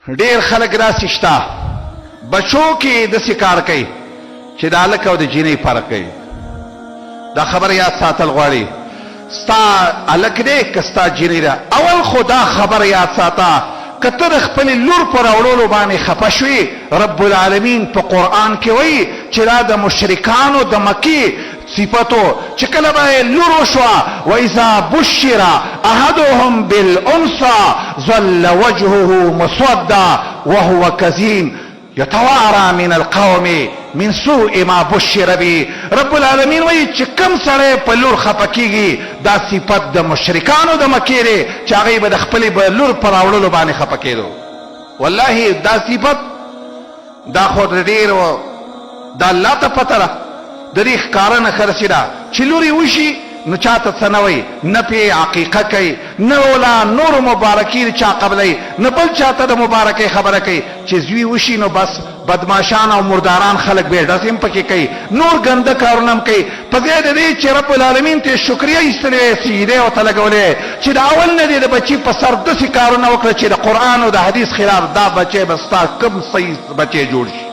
ډیر خلک داسې شته بچو کې داسې کار کوي چې د هلک او د جینۍ فرق کوي. دا خبره یاد ساتل غواړي، ستا هلک دی که ستا جینۍ ده، اول خو دا خبره یاد ساته که ته د خپلې لور په راوړلو باندې خپه شوې، رب العالمین په قرآن کې وایي چې دا د مشرکانو د مکې صفتو چې کله به یې لور وشوه، واذا بشر احدهم بالانثی ظل وجهه مسودا وهو کظیم یتوارى من القوم من سوء ما بشر به. رب العالمین وایي چې کوم سړی په لور خپه کیږي دا صفت د مشرکانو د مکې دی چې هغوی به د خپلې لور په راوړلو باندې خپه کېدو. والله دا صفت دا خو د ډېرو د الله ته پته ده، د دې ښکاره نښه داسې ده چې لور یې وشي نو چاته څه نه وایي، نه پرې عقیقه کوي، نه ولا نورو مبارکي د چا قبلوي، نه بل چاته د مبارکۍ خبره کوي. چې زوی وشي نو بس بدمعاشان او مرداران خلک به یې ډزې هم پکې کوي، نور ګنده کارونه هم کوي. په ځای د دې چې رب العالمین ته یې شکریه ایستلې وای، سجده یې ورته لګولې وای چې د اول نه دې د بچي په سر داسې کارونه وکړه چې د قرآن او د حدیث خلاف، دا بچی به ستا کوم صحیح بچی جوړ شي؟